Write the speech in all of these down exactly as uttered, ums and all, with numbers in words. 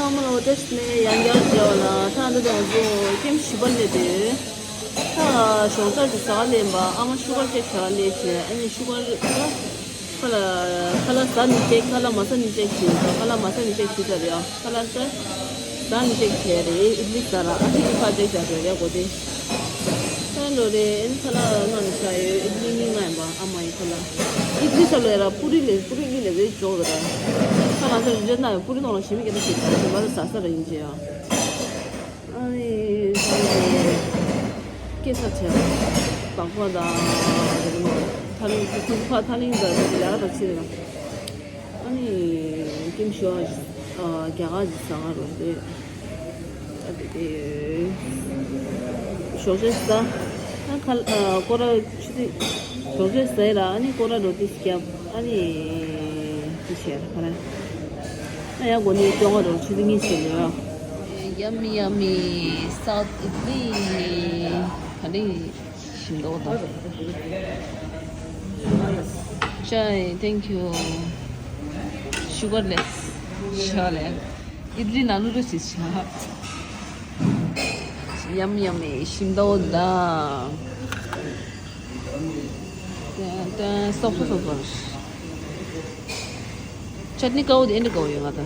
ཨ་མ་ལོ་བཀྲ་ཤིས་བདེ་ལེགས། ཡང་བསྐྱར་མཇལ་བ་ལ། ད་ལྟ་དང་གཟུགས་ཁྱིམ་བཞི་པ་སླེབས་ཏེ། ད་ཞོགས་ཇ་དེ་ཟ་ག་སླེབས་པ། ཨ་མ་ཤུ་གར་ཅེག་བྱ་ག་སླེབས་བྱས། ཨ་ནི་ཤུ་གར་ད་ཁ་ལག་ཁ་ལག་ཟ་ནི་ཅེག་ཁ་ལག་མ་ཟ་ནི་ཅེག་བྱས། ཁ་ལག་མ་ཟ་ནི་ཅེག་བྱས་ཚར་ཡ། ཁ་ལག་ཟ་ཟ་ནི་ཅེག་བྱས་རེད། ཨིད་ལི་ཟ་ར། ཨ་ཧི་ཁ་ཅེག་བྱ་རེད་རེད་གོ་དེ། ད་ལོ་རེ་ཨེ་ནི་ཁ་ལག་ང་ནི་ཆ་ཡོད། ཨིད་ལི་གཉིས་ང་ཡིན་པ། ཨ་མ་ཡི་ཁ་ལག་ཨིད་ལི་ས་ལོ་ཡ་ར་པུ་རི་ལས་པུ་རི་གཉིས་ལས་བེད་ཅོག་གི་ར། ཁ་ལག་ཚོ་རེ་ན་པུ་རི་ནང་ལ་ཞིམ་མི་སྐད་ཆ་ཞིག་ད་ཞིམ་པ་ད་ཟ་ས་ར་ཡིན་ཅེ་ཡ། ཨ་ནི་ད་ལོ་སྐད་ཆ་བྱས་པགས་པ་དང་ཐ་ལིང་ཐུག་པ་ཐ་ལིང་དང་ལ་ད་ཚིག་ར། ཨ་ནི་ཀིམ་ཤོ་ཨ་རྒྱ་གར་གྱི་ཟ་ཁང་རུ་འདི་ཨ་དེ་དེ་ཞོགས་ཇ་ཟ། ཨ་ཁ་ཨ་སྐོར་ར་ཆུ་ཚོད་ཞོགས་ཇ་ཟ་ཡི་ར། ཨ་ནི་སྐོར་ར་རོ་ཏི་སྐྱབས། ཨ་ནི་དེ་བྱས་ར་ཁ་ར། ཨ་ཡ་གོ་ནི་ཅོང་ང་རོ་ཆུ་ཚོད་གཉིས་ཟེར་ལོ། Yummy, yummy, South Italy. ག་ནི། ཞིམ་མདོག་དང་། ཅའི། Thank you. Sugarless. ཤ་ལས། ཨིད་ལི་ནང་ནུ་རུ་ཞིག་ཤ། Yum, yummy. ཞིམ་མདོག་དང་། ཏན་ཏན་སོག་པོ་སོག་པོ། ཅ་ནི་དཀར་པོ་དེ་ཨེ་འདྲ་དཀར་པོ་ཡོད་ང་ད།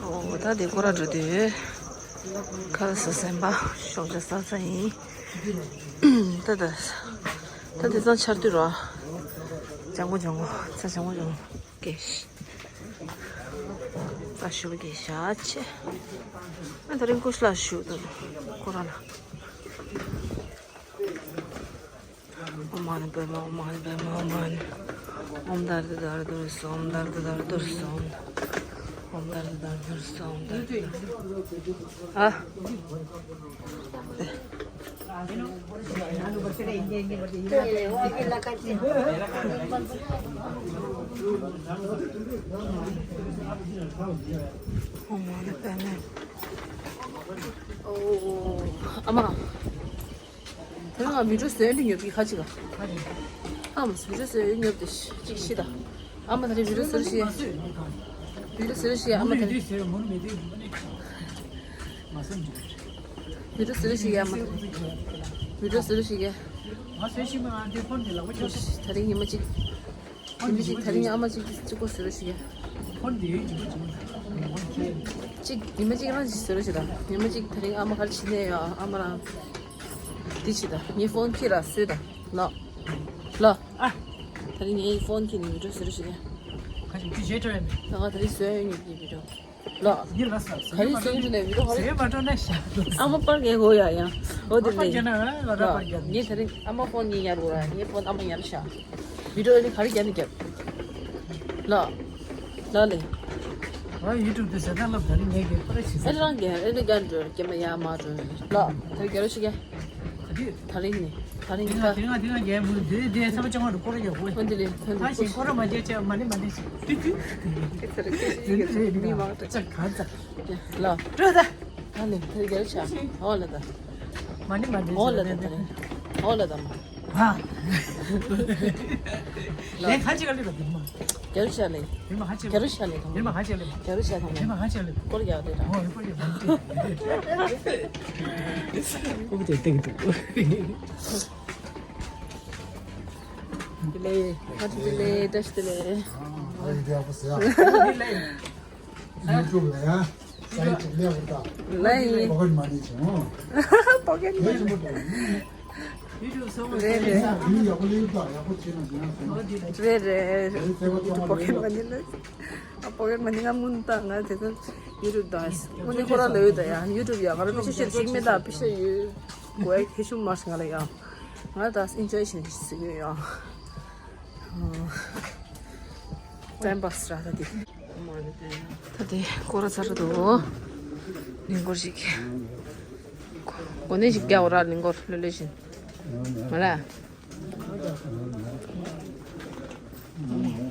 ཨོ་ད་དེ་སྐོར་ར་འགྲོ་དུས། ཁ་ལག་ཟ་སེམས་པ་ཞོགས་ཇ་ཟ་ས་ཡིན། ད་ད། ད་དེང་སང་ཆར་དུས་རོ། ལྗང་གུ་ལྗང་གུ། ཚ་ལྗང་གུ་ལྗང་གུ། ཀེ་ཤ། ད་ཞུ་བ་ཀེ་ཤ་ཆེ། ཨ་ད་རིང་ཀུ་ཤ་ལ་ཞུ་དུ་ཁོ་ར་ལ། ཨོཾ་མ་ཎི་པདྨེ། ཨོཾ་མ་ཎི་པདྨེ། ཨོཾ་མ་ཎི། ཨོཾ་དྷ་ར་དྷ་ར་དྷ་རུ་སྭཱ་ཧཱ། ཨོཾ་དྷ་ར་དྷ་ར་དྷ་རུ་སྭཱ་ཧཱ། ཨོཾ་དྷ་ར་དྷ་ར་དྷ་རུ་སྭཱ་ཧཱ། ཨོཾ་དྷ་ར་དྷ་ར། ཨ། ཨོཾ་མ་ཎི་པདྨེ། ཨོ། ཨ་མ། དེ་རིང་ང་བི་ཌིའོ་བཟོས་ནས་ཉོབ་ཀྱི་ཁ་ཅིག་ག་ཨ་མ་བི་ཌིའོ་བཟོས་ཉོབ་དེ་ཅིག་ཤི་ད། ཨ་མ་ད་རེ་བི་ཌིའོ་བཟོས་ཤི། བི་ཌིའོ་བཟོས་ཤི་ཨ་མ་ད་རེ། བི་ཌིའོ་བཟོས་ཤི་ཨ་མ་ད་རེ། བི་ཌིའོ་བཟོས་ཤི་ཨ་མ་ད་རེ། ད་རིང་ཉི་མ་གཅིག་ཉི་མ་གཅིག་ད་རིང་ཨ་མ་གཅིག་གཅིག་པོ་བཟོས་རོགས་ཞུ་གི། གཅིག་ཉི་མ་གཅིག་རང་གཅིག་བཟོས་རོགས་ཞུ་དང་། ཉི་མ་གཅིག་ད་རིང་ཨ་མ་ག་རེ་བྱེད་ནས་ཡོད། ཨ་མ་རང་འདི་བྱེད་དང་། ངའི་ཕོན་ཁྱེར་ར་བཟོས་དང་། ལོ། ལོ། ཨ། ད་རིང་ངའི་ཕོན་ཁྱེར་ནས་བི་ཌིའོ་བཟོས་རོགས་ཞུ་གི། ཁ་ཅིག་འདི་བྱེད་འགྲོ་ཡ་མེད། ད་ང་ད་རིང་བཟོས་ཡོད་ངེས་ཀྱི་བི་ཌིའོ། ལོ། ཡིན་ལ་ས། ག་རེ་བཟོས་འགྲོ་ནས་བི་ཌིའོ་ག་རེ། ཟས་མ་འགྲོ་ན་ཤ། ཨ་མ་པར་རྒྱག་དགོས་ཡ་ཡང་། འོ་དེ་ལས། ངས་ད་རིང་ཨ་མ་ཕོན་ངས་ཉར་དགོས་ར། ངའི་ཕོན་ཨ་མ་ཉར་ཤག་བི་ཌིའོ་ཨེ་ནི་ག་རེ་རྒྱག་ནས་རྒྱབ། ལོ། ལོ་ལེ། ཨ་ཡུ་ཊུབ་དེ་ཟེར་ན་ལབ། ད་རིང་ངས་རྒྱག་པར་ཞིག་ཨེ་ནི་རང་རྒྱག་ཨེ་ནི་རྒྱག་འགྲོ་རྒྱབ་མ་ཡ་མ་འགྲོ། ལོ། ད་རྒྱག་རོགས་ཞིག་རྒྱག་ད་རིང་ནི། ད་རིང་ད། དེ་ང་དེ་ང་རྒྱག་མུ་དེ་དེ་ས་བ་ཅང་བ་རུ་སྐོར་རྒྱག་གོ། འོན་ཏེ་ལེ་ཐོན་ད་ཏེ་ཞིག་སྐོར་མ་རྒྱག་ཅག་མ་ནི་མ་ནི་ཞིག་ཏི་ཏི། དེ་ཚར་ཀེ་ཞིག་གི་མི་མང་དྲག་ཅག་ག་ཚ། ལོ། སྤྲོད་ད། ད་ལེ་ཐར་རྒྱལ་ཆ། ཨོ་ལ་ད། མ་ནི་མ་འདྲེ་ཨོ་ལ་ད་ད་ལེ། ཨོ་ལ་ད་མ། ཧ། ལེ་ཁ་ཅིག་ག་ལེ་ད་དེ་མ། རྒྱལ་ཆ་ལེ། དེ་མ་ཧ་ཅིག་རྒྱལ་ཆ་ལེ་ད་མ། དེ་མ་ཧ་ཅིག་ལེ། རྒྱལ་ཆ་ད་མ། དེ་མ་ཧ་ཅིག་ལེ། སྐོར་རྒྱག་དེ་ད། ཨོ་སྐོར་རྒྱག་མ་འདྲེ། ཨོ་དེ་སྟེང་དུ། དེ་ལེ། ཨ་དེ་ལེ་བཀྲ་ཤིས་བདེ་ལེགས། ཨ་ཡི་དེ་ཨ་པོ་ཟེར་ཨ། YouTube ལ་ཡ། སའི་ཊི་ལས་བར་ད། ལ་ཡིན། པོ་ཀེཊ་མ་ནི་བྱུང་། པོ་ཀེཊ་མ་ནི། རེད་རེད། ཡག་པོ་ལས་ད་ཡག་པོ་བྱེད་ན་ཡང་། རེད་རེད། པོ་ཀེཊ་མ་ནི་ལ། ཨ་པོ་ཀེཊ་མ་ནི་ང་མུན་ད་ང་དེ་ཚོ་YouTube དང་། དངོས་གནས་ཁོ་རང་ལ་ཡོད་ད་ཡ། YouTube ཡ་ང་རང་ཕལ་ཆེར་ཤེར་ཅིག་མེད་ད། ཕལ་ཆེར་ཡོད་དགོས་ཡ་ཁེ་ཤུ་མ་སི་ང་ལ་ཡ། ང་ད་ཨིན་ཇོའི་བྱེད་ནི་ཟིག་ཡོད་ཡ། ཊའིམ་པཱ་སི་ར་ད་དེ། ད་དེ་སྐོར་ར་ཚར་འདུག་གླིང་སྐོར་ཞིག་གོ་གནས་ཤིག་རྒྱག་འོ་ར། གླིང་སྐོར་ལྷོད་ལྷོད་བཞིན་མ་ར།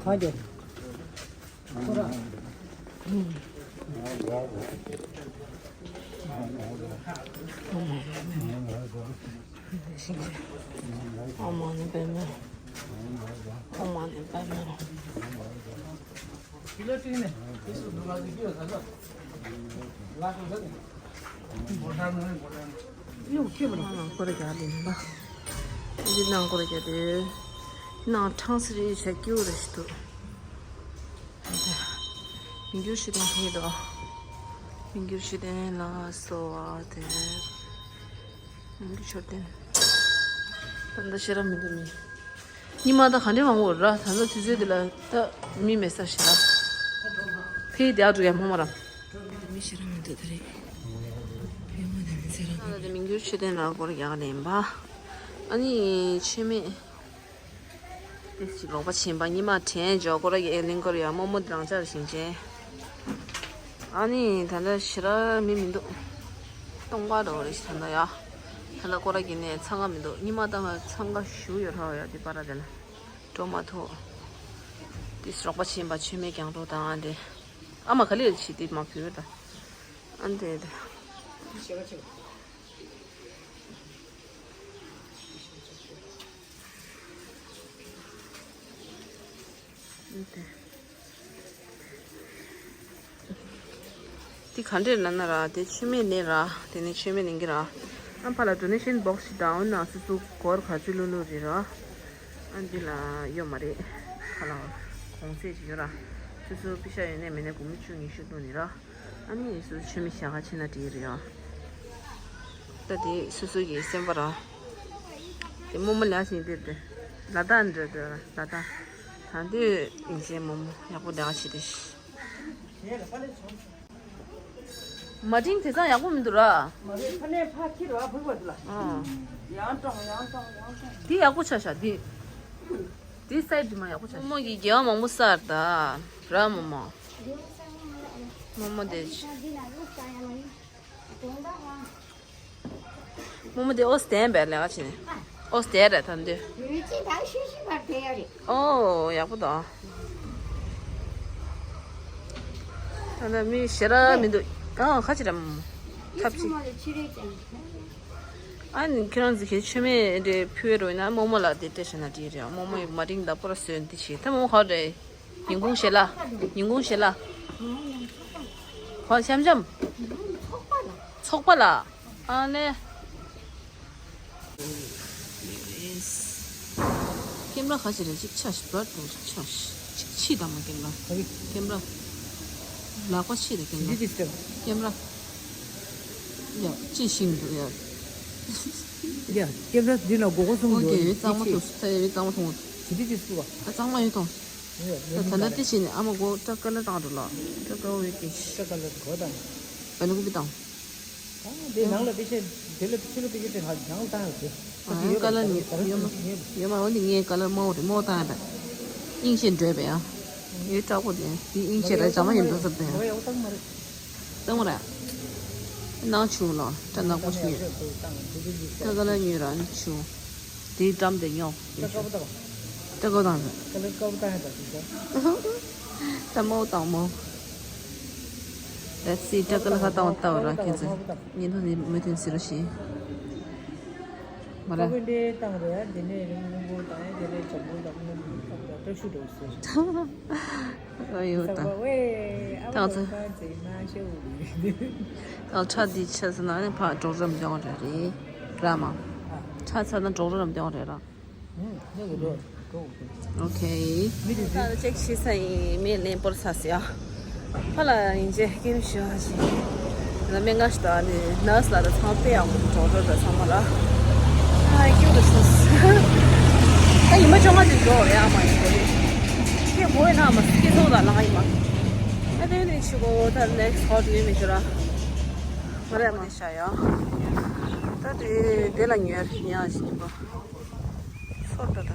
ཨོཾ་མ་ཎི་པདྨེ། ཁོང་མ་ནས་པར་མ་རུང་། ནང་སྐོར་རྒྱག་ལེན་པ། འདི་ནང་སྐོར་རྒྱག་དེ། ནང་ཁྲང་སི་རི་བྱ་སྐྱིད་རེ་ཞིག་འདུག་མི་འགྱུར་ཤི་དང་ཕེ་དོ། མི་འགྱུར་ཤི་དང་ལ་སོ་བ་དེ། མི་འགྱུར་ཤོར་དེ། ད་ལྟ་ཤེས་རབ་མི་འདུག་མི། ཉི་མ་ད་ག་འདྲའི་མང་པོ་ར། ད་ལྟ་དུས་ཚོད་འདི་ལ་ད་མི་མེད་ས་ཞིག་ར། ཕེ་དེ་ཨ་འགྲོ་ཡ་མོ་མ་ར། མི་ཤེས་རབ་མི་འདུག་ད་རེད། ཕེ་མ་དེ་མི་ཚེ་ར། ད་ལྟ་དེ་མི་འགྱུར་ཤི་དང་ལ་སྐོར་རྒྱག་ལེན་པ། ཨ་ནི་ཆོས་མེད། དེ་ཞིག་ལོག་པ་ཕྱིན་པ་ཉི་མ་དྲན་འཇོག་སྐོར་གྱི་ཨེ་ལིང་སྐོར་ཡ་རྨོ་མོ་དེ་རང་ཅག་ཞིང་ཆེན། ཨ་ནི་ད་ལྟ་ཞེ་དྲག་མི་མི་འདུག་སྟོང་པ་འདྲ་བོ་རེད་ཤག་ད་ལྟ་ཡ། ད་ལྟ་སྐོར་གྱི་ནས་འཚང་ཁ་མི་འདུག་ཉི་མ་ད་ང་འཚང་ཁ་ཞུ་ཡོད་ར་ཡ་དེ་པ་ར་དེ་ལ་འགྲོ་མ་ཐུབ། དེ་རོགས་པ་ཕྱིན་པ་ཆོས་མེད་རྒྱང་འགྲོ་དང་ཨ་འདྲེ། ཨ་མ་ག་ལེར་ཕྱིན་དེ་མ་བུད་ད། ཨ་འདྲེ་ད། དེ་ག་འདྲས་ལབ་ན་ར། དེ་མཆོད་མེ་ལེན་ར། དེ་ནས་མཆོད་མེ་ལེན་གྱི་ར། ཨ་ཕ་ལ་ཌོ་ནེ་ཤན་བོག་སི་ཞིག་དང་། འོ་ན་སོ་སོ་སྒོར་ག་ཚོད་བླུགས་བླུགས་རེད་ར། ཨ་འདི་ལ་ཡོད་མ་རེད། ཁ་ལ་གོང་ཚད་ཅིག་ཡོད་ར། སོ་སོ་པེ་ཤ་ཡོད་ནས་མེད་ནས་སྒོར་མོ་བཅུ་ཉི་ཤུ་བླུགས་ནི་ར། ཨ་ནི་སུ་ཆུ་མིག་ཞག་ཁ་ཕྱེ་ན་འགྲིག་རེད་ཡ། ད་དེ་སུ་སུ་གི་སེམས་པ་ར། དེ་རྨོ་མོ་ལ་ཞིག་དེ་དེ། ལ་དྭགས་འགྲོ་དེ་ལ་དྭགས། ད་དེ་ཡིན་ཚེ་རྨོ་མོ་ཡག་པོ་ལས་ཀ་བྱེད་དེ་ཤི། མ་ཏིང་དེ་ཚང་ཡག་པོ་མི་འདུག་ར། མ་རེད། ཕ་ནས་ཕ་ཁྱེར་བ་བུ་བ་དུ་ལ། ཨང་། ཡང་སྟོང་ཡང་སྟོང་ཡང་སྟོང་། དེ་ཡག་པོ་ཆགས་ཤག་དེ། དེ་སའི་ཌི་མ་ཡག་པོ་ཆགས་ཤག་རྨོ་མོ་གི་རྒྱལ་བ་མང་པོ་བསགས་ད། ར་རྨོ་མོ། རྨོ་མོ་དེ། རྨོ་མོ་དེ་ཨོ་སྟན་པའི་ལས་ཀ་བྱེད་ནས། ཨོ་སྟན་རེད་ད་འདི། ཡུལ་ཅི་དང་ཤི་ཤི་བར་དེ་ཡོད་རེད། ཨོ་ཡག་པོ་དང་། ད་ལྟ་མི་ཞེ་དྲག་མི་འདུག་ཨང་ཁ་ཅིག་རམ། ཐབས་ཅིག་ཨ་ནི་ཁྱེད་རང་ཚོ་གི་མཆོད་མེ་འདྲ་ཕུལ་རོགས་ན་རྨོ་མོ་ལ་དེ་སྤྲད་བྱས་ན་འགྲིག་རེད། རྨོ་མོ་ཡི་མ་རིང་ད་པོ་ར་བཟོས་འདི་བྱེད་ད་རྨོ་མོ་ག་རེད། ཉིན་གུང་ཞེ་ལ། ཉིན་གུང་ཞེ་ལ། ཧོ་འཆམ་འཆམ། ཚོགས་པ་ལ། ཨ་ལེ། ཀེམ་ར་ཁ་ཅིག་རེད། ཅིག་ཆ་ཞིག་བར་དུ་ཆ་ཞིག་ཅིག་ཕྱིས་དང་མ་ཀེམ་ར། ཀེམ་ར། ལག་པ་ཕྱིས་དང་ཀེམ་ར། འདི་འདི་ཀེམ་ར། ཡ་ཅི་ཤིང་འདུག་ཡ། ཡ་ཀེམ་ར་འདི་ལ་མགོ་སྐོར་གསུམ་འདུག་ཨོ་ཀེ་གཙང་མ་ཐུག་ས་ཡ་གཙང་མ་ཐུག་འདི་འདི་ཅི་སུ་བ། ཨ་གཙང་མ་ཡོད་དང་། ད་ད་ལྟ་དེ་བྱས་ནས་ཨ་མ་མགོ་སྐྲ་ཀ་ལ་བཏང་འགྲོ་ལ། སྐྲ་ཀ་བོ་ཡོད་ཀྱི། སྐྲ་ཀ་ལ་གོ་དང་། བ་ནུ་ཀུ་པི་དང་། དེ་ནང་ལ་པེ་ཤེ་དེ་ལ་ཕྱི་ལ་པེ་ཤེ་དེ་ནང་ལ་བཏང་ཡོད་དེ། ཨ་ཡང་ཀ་ལ་ནི་ཡོད་མ་ཡོད་མ། འོ་ནི་ངའི་ཀ་ལ་དམར་པོ་རེད། དམར་པོ་བཏང་ཡོད་པས། དབྱིངས་ཤེས་འདྲོས་པས་ཡང་། ངའི་སྐྲ་པོ་དེ་དེ་དབྱིངས་ཤེས་རེད། ཇ་མ་ཡིན་འགྲོ་ཟེར་དེ་ཡང་། བཏང་མ་རེད། ནང་ཆུ་ལ་སྐྲ་ནག་པོ་ཆུ་ཡོད། ད་ག་ལ་ཉོས་ར་ཆུ། དེའི་འགྲམ་དེ་ཉོ། སྐྲ་དཀར་པོ་བཏང་། སྐྲ་དཀར་པོ་བཏང་། ཀ་ལར་དཀར་པོ་བཏང་ཡ་ད་དེ་ཚོ། སྐྲ་དམར་པོ་བཏང་མོ། Let's see. སྐྲ་དཀར་ལ་ཧ་བཏང་བ་བཏང་བ་ར་ཁྱེད་ཚོ། ཉིན་ཐོ་ནི་མུ་མཐུད་ཟེར་རོ་ཞེས། མ་ར། ཀ་བོ་འདྲེ་བཏང་རོ་ཡ། དེ་ནས་རིང་སྔོན་པོ་བཏང་ཡ། དེ་ནས་འཇམ་པོ་བཏང་། སྔོན་པོ་བཏང་། སྐྲ་ཤུ་འགྲོ་ཟེར། ཨ་ཡོ་ད། ད་ཚོ། ད་ཁྲ་འདི་ཆ་ཟ་ན་ནི་ཕ་གྲོགས་རམ་སྟོན་རེད་རེད་ར་མ། ཁྲ་ཚ་ན་གྲོགས་རམ་སྟོན་རེད་ར། ཨོ་ཁེ། ད་ཅེག་ཤི་ས་ཡིན་མེད་ལེན་པོར་ཚ་སི་ཡ། ཕ་ལ་ཡིན་ཅེ་སྐྱེམས་ཞུ་བ་ཞིག་ལ་སྨན་ཁང་ཞིག་ཏུ་ཨ་ནི་ནར་སི་ལ་ད་ཚང་དཔེ་ཡག་པོ་འདུག་ཌོག་ཊར་དང་ཚང་མ་ལ། ཨ་ཀྱུ་རུ་སོང་སི། ཨ་ཡིན་མ་ཅོ་ང་དེ་འགྲོ་ཡ་མ་ཡིན་གོ་རེད། ཁྱེད་མོ་ཡིན་ན་མ་སྐྱེ་ཚོགས་དང་ལ་ང་ཡིན་མ། ཨ་དེ་ནི་ཆུ་གོ་ད་ནེག་སི་ཊི་ཧོ་ཊེལ་ཡོད་མི་ཤོ་ར། ང་རེ་མ་ཤ་ཡ། ད་དེ་དེ་ལ་ཉོས་ཉ་ཞིག་ཡིན་པ། ཚོ་ད་ད།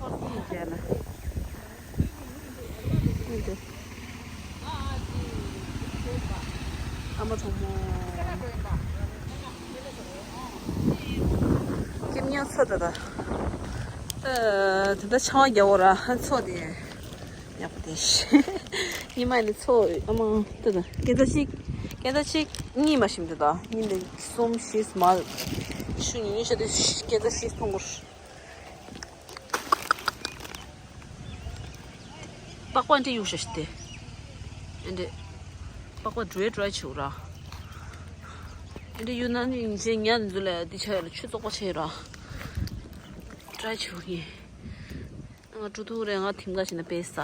ཚོ་དེ་ཡིན་ལ། ཨ་མ་གྲོགས་མོ། ཀེམ་ཉག་ཚོ་ད་ད། ད་ད་ཆང་རྒྱག་འོ་ར་ཚོ་དེ། ཡག་པོ་དེ། ཉི་མ་ནི་ཚོ་ཨ་མ་ད་ད། སྐད་ཆ་ཞིག་སྐད་ཆ་ཞིག་གཉིས་མ་ཞིམ་ད་ད། གཉིས་འདི་གསུམ་བཞི་མ། ཆུ་ཉུང་ཉུང་བྱས་ཏེ་སྐད་ཆ་ཞིག་མཐོང་གོ། པགས་པ་འདི་གཡུག་ཤ་ཤི་སྟེ། ཨེ་འདྲེ། པགས་པ་འགྲོས་འགྲོས་ཆེ་ར། ཨེ་འདྲེ་གཡུག་ན་ནི་ཉིན་ཉལ་འཛུལ་ལ་འདི་ཆ་ཡོད་ལ་ཆུ་བཙོག་པ་ཆེ་ར། འགྲོས་ཆེ་ངེ། ང་ཀྲུ་ཐུག་རེ་ང་ཐིམ་ག་ཞིག་ན་པེ་ས་ར།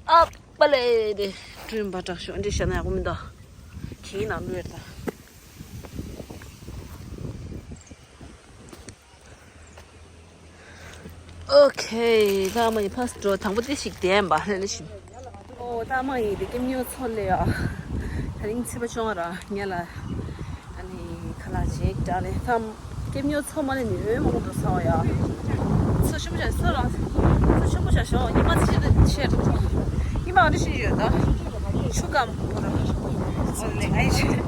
ཨ་པ་ལེ་དེ་བསྐྲུན་པ་དྲག་ཤོག་འདི་བཤད་ན་ཡག་པོ་མི་འདུག་གིས་ནང་ལུས་ད། ཨོ་ཁེ། ད་མ་ཡི་ཕ་སི་འགྲོ་དང་པོ་དེ་ཞིག་བསྡད་པ་ལས་ལས་ཤིང་། ཨོ་ད་མ་ཡི་དེ་སྐྱེམས་ཉོ་ཚོ་ལས་ཨ། ད་རིང་ཚེས་པ་བཅོ་ལྔ་ར་ཉལ་ལ། ཨ་ནི་ཁ་ལག་ཅིག་འདྲ་ལས་ད། སྐྱེམས་ཉོ་ཚོ་མ་ལས་ནི་འོས་མང་པོ་འགྲོ་ས་བ་ཡ། ཚོ་ཆེན་པོ་བྱ་ཚོ་རང་ཚོ་ཆེན་པོ་བྱ་ཤོག་ཉི་མ་ཚེ་ཆེ་ཆེ་འགྲོ། ཉི་མ་ཨ་འདྲ་ཞིག་ཡོད་ད། ཆུ་སྐམ་པོ་ར། ཚོ་ལས་ང་ཡི་ཆེ།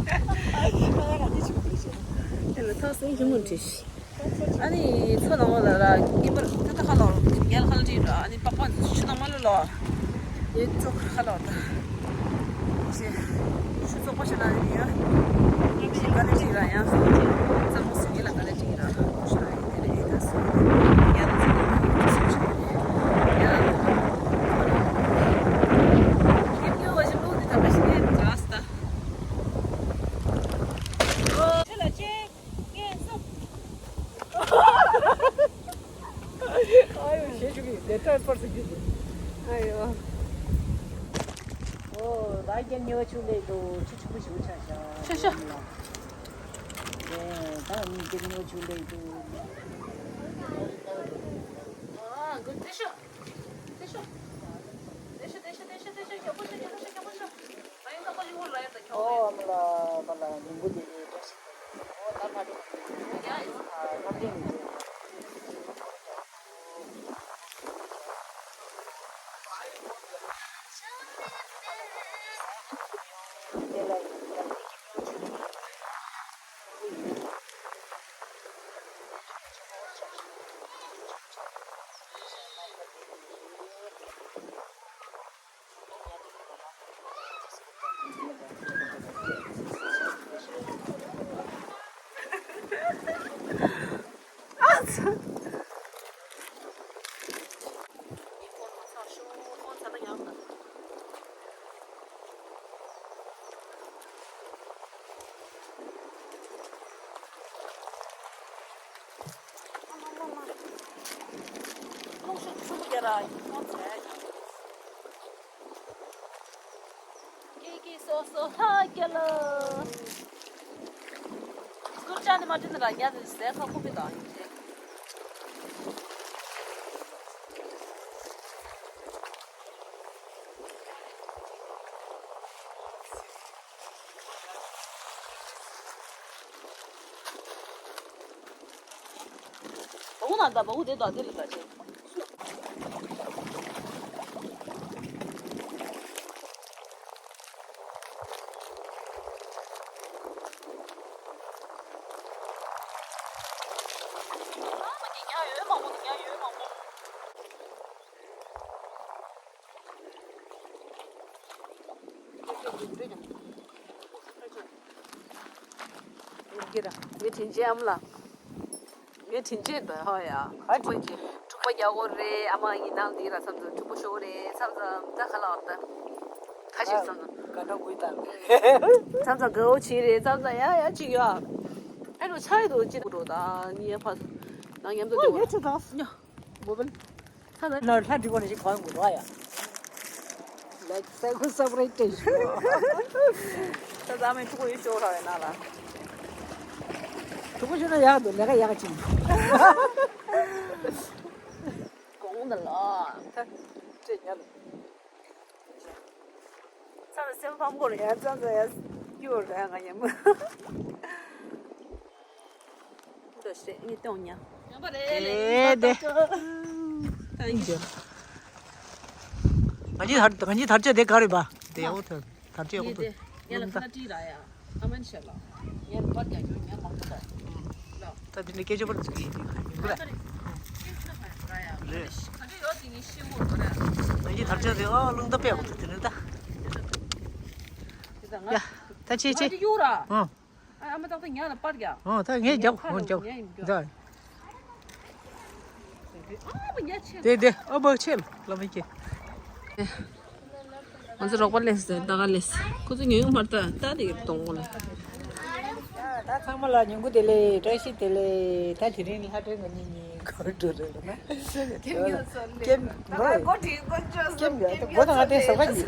དེ་ལ་ཐག་སེང་ཆེན་མོ་འདྲི་ཤི། ཨ་ནི་ཚོ་ནང་ལ་ར་ཉི་མར་ཏི་ཏི་ཁ་ལོར་ཉལ་ཁ་ལ་ཏི་ར། ཨ་ནི་པགས་པ་ཆུ་ནང་མ་ལ་ལོ། ཡེ་ཙོག་ཁ་ལོར་ད། ཅེ། ཆུ་ཙོག་པ་ཞིག་ལ་ཡ། ཅེ་ག་ལེ་ཏི་ར་ཡ། ཙམ་སུ་ཡེ་ལ་ག་ལེ་ཏི་ར། ཆུ་ལ་ཡེ་ལ་ཡེ་ལ་སུ། ཡ་ལ་ཙམ་སུ་ཆུ་ཡ། ཡེ་ཡོ་བ་ཞིག་ལུག་འདི་ད་པ་ཞིག་ཡེ་ཙ་སྟ། ཨོ། ཆུ་ལ་ཅེ། ངས་སོ། ཨ་ཡོ་ཞེས་ཞུ་གི་ལས་ཀྲན་པར་སུ་རྒྱུ་ཟེར། ཨ་ཡོ། ཨོ་ད་རྒན་ཉེ་བ་ཆུ་ལས་དོ་ཆུ་ཆུ་མི་ཞུ་ཆ་ཤ། ཤ་ཤ། ཨེ་ད་ངས་རྒན་ཉེ་བ་ཆུ་ལས་དོ། ཨ་གོ་དེ་ཤོ། དེ་ཤོ། དེ་ཤོ་དེ་ཤོ་དེ་ཤོ་དེ་ཤོ་ཁྱོད་པོ་ཤོ་ཁྱོད་པོ་ཤོ་ཁྱོད་པོ་ཤོ། ཨོ་ཨ་མ་ལ་མ་ལ་ཉིན་གུང་དེ་ནས་བཀྲ་ཤིས་བདེ་ལེགས། ཨོ་ད་མ་རེད། ཨ་ལམ་འདྲེན་མི་འདུག་ཀི་ཀི་སོ་སོ་ལྷ་རྒྱལ་ལོ། སྐུར་ཅག་ནི་མ་དྲན་ར་རྒྱ་ནི་ཟས་ཁ་ཁོ་པི་དང་ཡིན་ཏེ། བ་གུ་ན་ད་བ་གུ་དེ་དང་དེ་ལ་ད་ཆེ། ངའི་དྲིན་ཅན་ཨ་མ་ལགས། ངའི་དྲིན་ཅན་དང་ཧོ་ཡ། ཨ་ཁོས་ཀྱི་འཁྲུག་པ་རྒྱག་གོ་རེད། ཨ་མ་ཡིན་ནང་འདི་ར་བསམ་ཚུལ་འཁྲུག་པོ་ཤོར་རེད་བསམ་ཚུལ་ད་ག་ལ་བ་ད། ཁ་ཤས་བསམ་ཚུལ། ག་འདྲ་དགོས་དང་། བསམ་ཚུལ་དགའ་བོ་བྱེད་རེད་བསམ་ཚུལ་ཡ་ཡ་གཅིག་ཡོད། ཨ་ནུ་ཆ་ཡི་འདུག་ཅི་འགྲོ་ད་ངའི་ཕ་ཚོ་ནང་མཉམ་དུ་འགྲོ་བ། ཉོ། མོ་བལ། ད་ལྟ་ནར་ལྷ་འགྲིག་པ་ནས་ཞིག་གང་དགོས་ར་ཡ། ལེགས་སེ་ཁུ་སབ་རེ་ཏེ་ཞུ། ད་ད་མེ་ཕྲུ་གུ་ཡོད་ཤོག་ར་ཡ་ན་ལ། ཕྲུ་གུ་ཤོད་ན་ཡག་འདུག་ལས་ཀ་ཡག་ཅིག་གོང་ད་ལ། ད་ཅེ་ཉལ། ཚ་ཚ་སེམས་ཕམ་གོ་རེ་ཡ་ཚ་ཚ་ཡ་སྐྱོ་རེ་ང་ཡ་མ། འདི་ཞེས་ངས་སྟོན་ཉ། ཡོང་པ་རེད་ལེ། ཨེ་དེ། ད་ཡིན་གྱི། ང་གཉིས་དར་ང་གཉིས་དར་ཆ་དེ་ག་རེད་པ། དེ་འོ་ཐར་དར་ཆ་འོ་ངས་དེ་ངས་ལ་ཁ་ན་ཏི་ར་ཡ། ཨ་མན་ཤ་ལ། ངས་ལ་པར་རྒྱག་རྒྱུ་ངས་མང་པོ་དར། ལ། ད་དེ་འདྲ་སྐད་ཆ་པར་ཚུགས་ཀྱི་ཡིན་ཡིན་གོ་ར། རེད། ག་འདྲ་ཡོད་དེ་ངས་ཤེས་གོ་ར། ང་གཉིས་དར་ཆ་དེ་ཨ་རླུང་རྟ་པས་འོ་ཐུག་དེ་ནི་ད། ཡ། ད་ཆེ་ཆེ། ང་དེ་གཡུག་ར། ཨང་། ཨ་ཨ་མ་ཏག་ཏག་ཉ་ལ་པར་རྒྱག་ཨོ་ད་ངས་རྒྱབ་ཁོང་རྒྱབ་ད། ཨ་མ་ཉ་ཆེ། དེ་དེ་ཨ་མ་ཆེ་ལ་མི་ཁྱེད། ང་ཚོ་རོགས་པ་སླེབས་སོང་། ད་ག་སླེབས། ཁོ་ཚོ་ཉོ་ཡོང་མ་རེད། ད་ད་དེ་གཏོང་གོ་ལ། ད་ཚང་མ་ལ་ཉིན་གུང་བདེ་ལེགས། བཀྲ་ཤིས་བདེ་ལེགས། ད་དེ་རིང་ལྷ་སྒྲོན་གྱི་ཉིན་གཉིས་གོ་འགྲོ་རེད་ལ་ན། ཀེམ་ཡོད་སོ་ལེ། ཀེམ་ད་གོ་ག་གོ་དྲིས་གོ་ཅོ་ཀེམ་ཡོད་ད་གོ་ད་ང་དེ་ཟ་བ་ཡིན།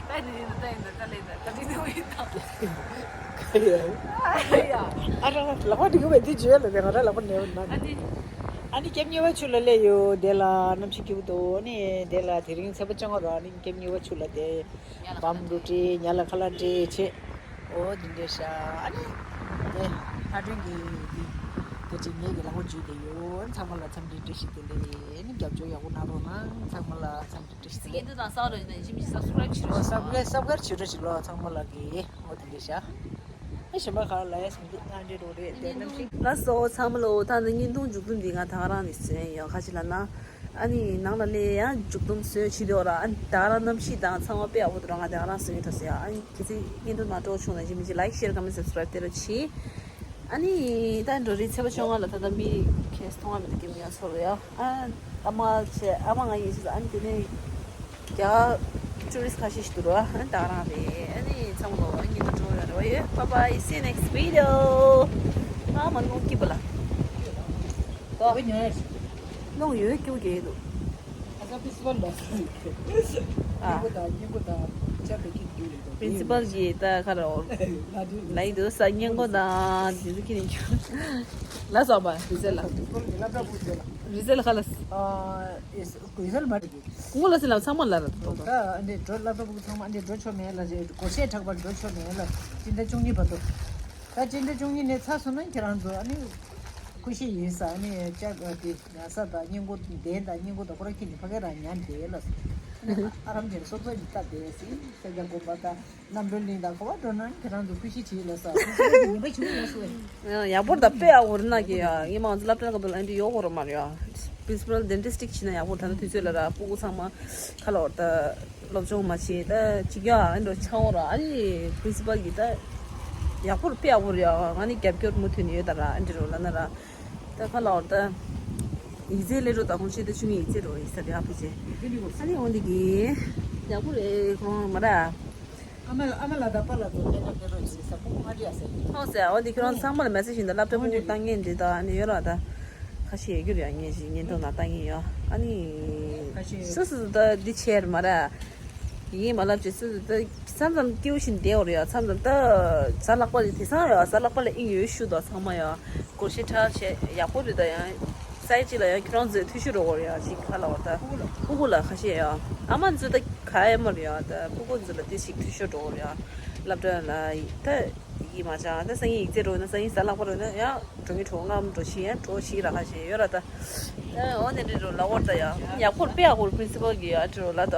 ད་དེ་རིང་ད་ཡིན་ད་ད་ལེ་ད་ད་དེ་ནི་ད། ཨ་ར་ལག་པ་འགྲིག་གི་མེད་དེ་བརྗོད་ལ་དེ་ང་ར་ལག་པ་ནས་ན། ཨ་ནི་ཨ་ནི་ཀེམ་གཉིས་པ་ཆུ་ལ་སླེབས་ཡོད། དེ་ལ་གནམ་གཤིས་སྐྱིད་པོ་འདུག་ཨ་ནི་དེ་ལ་དེ་རིང་ཚེས་པ་བཅོ་ལྔ་ར་ཨ་ནི་ཀེམ་གཉིས་པ་ཆུ་ལ་དེ་བམ་འགྲོ་བྲིས་ཉ་ལ་ཁ་ལག་འདྲེས་བྱེད། ཨོ་འདི་འདྲས་ཤག་ཨ་ནི་དེ་ལྷ་སྒྲོན་གྱི་དེ་དེ་ཅིག་ངེད་ཀྱི་ལག་པ་འཇུས་བསྡད་ཡོད། ཚང་མ་ལ་འཚམས་འདྲི་བཀྲ་ཤིས་བདེ་ལེགས། ཨ་ནི་རྒྱབ་སྐྱོར་ཡག་པོ་གནང་རོགས་གནང་། ཚང་མ་ལ་འཚམས་འདྲི་བཀྲ་ཤིས་བདེ་ལེགས། སི་ཀེ་འདི་དང་ས་རོ་ནས་ཞིམ་ཞིག་སབ་སི་ཀ་རེབ་བྱེད་རོགས། ཨོ་སབ་སི་ཀེ་རེབ་སབ་སི་ཀེ་རེབ་བྱེད་རོགས་བྱེད་ལོ། ཚང་མ་ལ་གི་ཨོ་དེ་འདྲས་ཤག་ཨ་ཞིམ་པ་ག་ལ་ཡ་སུམ་ཅུ་ལྔ་འདྲེ་རོ་རེད་དེ་ནམ་ཞིག་ལ་སོ་ཚང་མ་ལོ། ད་ནི་བརྙན་ཐུང་མཇུག་སྡོམ་འདི་ང་ད་ག་རང་ནས་བཟོས་ཡོད། ཁ་ཅིག་ལ་ན་ཨ་ནི་ནང་ལ་ལས་ཡང་མཇུག་སྡོམ་བཟོས་བྱེད་དེ་འོ་ར། ཨ་ནི་ད་ག་རང་གནམ་གཤིས་དང་ཚང་མ་དཔེ་ཡག་པོ་འདུག་ར། ང་ད་ག་རང་བཟོས་ཡོད་འགྲོ་ཟེར་ཡ། ཨ་ནི་གལ་སྲིད་བརྙན་ཐུང་མ་སྤྲོ་བྱུང་ན་ཡིན་མིན་ཅི་ལའིག་ཤེར་ཀོ་མེན་སབ་སི་ཀ་རེབ་དེ་རུ་བྱེད། ཨ་ནི་ད་འགྲོ་རེད། ཚེས་པ་བཅོ་ལྔ་ལ་ད་ལྟ་མི་ཁེས་མཐོང་བ་མི་འདུག་ཀེམ་ཡང་ཚོར་ཡ། ཨ་ཨ་མ་བྱས་ཨ་མ་ང་ཡིན་ཞིག་ཨ་ནི་དེ་ནས་རྒྱ་ཊུ་རི་སི་ཁ་ཤས་ཤིག་འདུག་ར། ཨ་ནི་ད་ག་རང་རེད། ཨ་ནི་ཚང་མ་ལོ་ཨ་ནི་ཉིན་ཐོ་འགྲོ་ཡ་རེ་བ་ཡོད། Bye bye, see you next video. ཨ་མ་ནོ་ཀི་བ་ལ། ད་ཉོ་ཡ་ཞིག་ནོ་ཡོད་ཀི་བ་གེ་འདུག་ཨ་ས་ཕི་སི་པལ་ལ་ཨ་སྙིང་པོ་དང་སྙིང་པོ་དང་ཅ་པེ་ཀི་རྒྱུ་རེད། པི་རིན་སི་པལ་གྱིས་ད་ཁ་རོ་ལ་དུ་ས་སྙིང་པོ་དང་དེ་ཚོ་ཁྱེར་ནས་ཆུ་ལ་སོགས་པ་རི་ཟེ་ལ་རི་ཟེ་ལ་ཁ་ལ་ཨ་ཨེ་ཀུ་ཤལ་མ་རེད། ཀུ་ལ་སི་ལ་ཚང་མ་ལ་ར་ཏོ། ད་ཨ་འདྲེ་འགྲོ་སློབ་གྲྭ་ཕྲུ་གུ་ཚང་མ་ཨ་འདྲེ་འགྲོ་ཆོག་མེད་ལ་རེད། སྒོར་གཞས་འཁྲབ་པར་འགྲོ་ཆོག་མེད་ལ། སྤྱི་ཟླ་བཅུ་གཉིས་བར་དུ། ད་སྤྱི་ཟླ་བཅུ་གཉིས་ནས་ཚར་སོང་ན་ཁྱེད་རང་ཚོ་ཨ་ནི་སྐུ་གཤེགས་ཡིན་ས། ཨ་ནི་ལྕགས་དེ་ཉལ་ས་དང་སྙིང་གོ་གདན་དང་སྙིང་གོ་དང་ཁོ་རང་ཁྱེད་ནི་ཕ་གི་རང་ཉལ་བསྡད་ལ། ཨ་ནི་ཨ་རམ་ཆེན་སོག་པོའི་ལྟ་བསྡད་སི་ས་རྒྱ་དགོན་པ་དང་། རྣམ་གྲོལ་གླིང་དང་ག་པར་འགྲོ་ན་ཁྱེད་རང་ཚོ་སྐུ་གཤེགས་བྱེད་ལ་ས། ཁོང་ཚོ་ཉིན་པ་བྱུང་ལ་སོ། ཡག་པོ་ད་དཔེ་ཡག་པོ་རེད་ན་གི་ཡ། ངས་མང་ཚོ་སློབ་གྲྭ་སྐབས་དུ་ཨ་འདྲི་ཡོག་གོ་ར་མ་རེད་ཡ། པི་རིན་སི་པལ་ཌེན་ཊིསི་ཊིག་བྱས་ན་ཡག་པོ། ད་ནི་དུས་ཚོད་ལ་ར་སྤུ་གུ་ཚང་མ་ཁ་ལོ་ད་སློབ་སྦྱོང་མ་བྱེད་ད་ཅིག་ཡ་ཨ་འདྲ་ཆགས་འོ་ར། ཨ་ནི་པི་རིན་སི་པལ་གྱིས་ད་ཡག་པོ་རེད། དཔེ་ཡག་པོ་རེད་ཡ། ང་ནི་རྒྱབ་སྐྱོར་མུ་མཐུད་ནས་ཡོད་ད་ར། ཨ་འདྲི་རོ་ལ་ན་ར་ད་ཁ་ལོ་ད་ཡིག་ཚད་ལས་འགྲོ་ད་ཁོང་ཆེད་དུ་ཆུང་ངུའི་ཡིག་ཚད་འགྲོ་ཡིག་ཚད་ཡག་པོ་བྱས། ཨ་ནི་འོ་འདི་གི་ཡག་པོ་རེད་ཁོང་མ་ར། ཨ་མ་ལ་ཨ་མ་ལ་དང་པ་ལ་དང་ལྟད་མོ་སྤྲད་རོགས་བྱེད་ས། སྤུ་གུ་ང་འདྲ་ཡ་ཟེར་གྱི་ཐོག་ཟེར། འོ་འདི་ཁྱོད་རང་ཚང་མ་ལ་མེ་སེ་ཇི་ཡིན་ད། སློབ་གྲྭ་སྤུ་གུ་བཏང་མཁན་འདི་དང་ཨ་ནི་ཡོད་ར་ད། ཁ་ཤས་ཡོད་རྒྱུ་རེད་ཡ། ངས་ཞིག་བརྙན་ཐུང་ནང་ལྟ་མཁན་ཡོད། ཨ་ནི་ཁ་ཤས་སུ་སུ་ད་འདི་བྱས་ར་མ་ར། ཡིན་མ་ལབ་ཅེས་སུ་སུ་ད་མཚམས་མཚམས་སྐྱིད་པོ་ཞིག་བསྡད་འོ་རེད་ཡ། མཚམས་མཚམས་ད་གཟའ་ལྷག་པ་རེད། དེང་སང་ཡ་གཟའ་ལྷག་པ་ལ་དབྱིངས་ཡོད་ཤུ་དང་ཚང་མ་ཡ། སྒོར་གཞས་འཁྲབ་བྱས་ཡག་པོ་རེད་ད། ཡང་སའི་གཅིག་ལ་ཡང་ཁྱོད་རང་ཚོས་འཐུས་ཤོར་འགྲོ་གི་རེད་ཡ། ཅིག་ཁ་ལ་བ་ད་ཕྲུ་གུ་ལ་ཁ་ཤས་ཡ། ཨ་མ་ཚོས་ད་ག་ཡ་མ་རེད་ཡ། ད་ཕྲུ་གུ་ཚོ་ལ་དེ་ཞིག་འཐུས་ཤོར་འགྲོ་གི་རེད་ཡ། སློབ་གྲྭ་ལ་ད་ཡིག་མ་སྦྱང་ད་སང་ཉིན་ཡིག་ཚད་འགྲོ་ན་སང་ཉིན་གཟའ་ལྷག་པ་རེད་ན་ཡང་འགྲོ་ཉིན་འགྲོ་ངམ་འགྲོ་ཤི་ཡང་འགྲོ་ཤི་ར་ཁ་ཤས་ཡོད་ར་ད། ཨོ་ནི་འདྲི་རོ་ལ་འོར་ད་ཡ་ཡག་པོ་རེད། དཔེ་ཡག་པོ་རེད། པི་རིན་སི་པལ་གྱིས་ཡ་འདྲི་རོ་ལ་ད།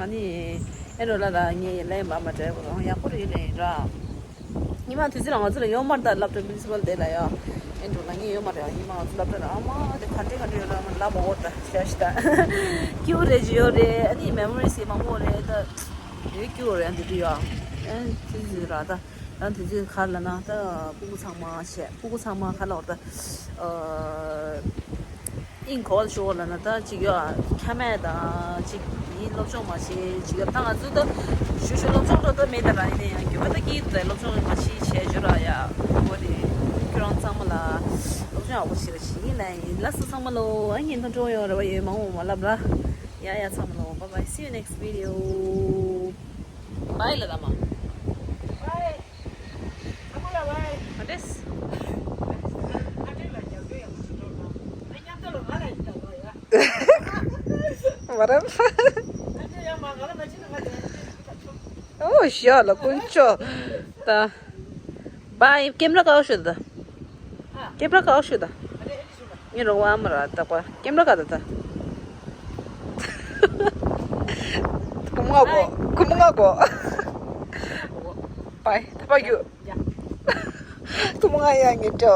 ཨ་ནི་ཨེ་འགྲོ་ལ་ད་ངས་ལན་མ་མ་འདྲ་གོ་ཡག་པོ་རེད་ལན་ར། ཉི་མ་དུས་ཚོད་ལ་ང་ཚོ་ལ་ཡོད་མ་རེད་ད། སློབ་གྲྭ་པི་རིན་སི་པལ་དེ་ལ་ཡ་ཨེ་འགྲོ་ལ་ངས་ཡོད་མ་རེད། ཉི་མ་ང་ཚོ་སློབ་གྲྭ་ལ་ཨ་མ་དེ་ག་འདྲ་ག་འདྲ་ཡོད་ལ་མ་ལབ་མ་འོ་ད་ཤ་ཤི་ད་སྐྱིད་པོ་རེད་ཅི་ཡོད་རེད། ཨ་ནི་མེ་མོ་རི་སི་མང་པོ་རེད་ད། ཡོད་སྐྱིད་པོ་རེད། ཨ་འདི་དུས་ཡ་ཨེ་དུས་ཚོད་ར་ད། ད་དུས་ཚོད་ག་ལ་ན་ད་སྤུ་གུ་ཚང་མ་བྱས་སྤུ་གུ་ཚང་མ་ག་ལ་འོ་ད། ཨ། ཨིན་གོལ་ཤོར་ལ་ན་ད་ཅིག་ཡོད་ཨ། ཁ་མེད་དང་ཅིག་ཡིན་སློབ་སྦྱོང་མ་བྱེད་ཅིག་ཡོད་ད། ང་ཚོ་ད་ཞུ་ཞུ་སློབ་སྦྱོང་འགྲོ་ད་མེད་ད་ར། ཡིན་ན་ཡང་རྒྱུ་མ་ད་སྐྱིད་ད་སློབ་སྦྱོང་མ་བྱེད་བྱས་ཞུ་ར་ཡ། འོ་དེ་ཁྱོད་རང་ཚང་མ་ལ་སློབ་སྦྱོང་ཡག་པོ་བྱེད་ར་བྱེད་ཡིན་ལ་ཡིན་ལ་སུ་ཚང་མ་ལོ། ཨ་ཉིན་ཐོ་འགྲོ་ཡོང་ར་བ་ཡོད་མ་འོང་མ་ལབ་ར། ཡ་ཡ་ཚང་མ་ལོ། Bye bye, see you next video. Bye ལ་ད་མ། Bye. ཨོ་ཞོ་ལ་དཀོན་མཆོག་ད། བའི་ཀེམ་ར་ཀའོ་ཤོད་ད། ཀེམ་ར་ཀའོ་ཤོད་ད། ངའི་རོགས་པ་ཨ་མ་ར་ད་པ་ཀེམ་ར་ཀ་ད་ད། ཀུམ་ང་གོ་ཀུམ་ང་གོ། བའི་ད་པ་རྒྱུ། ཀུམ་ང་ཡ་ངེ་ཏོ།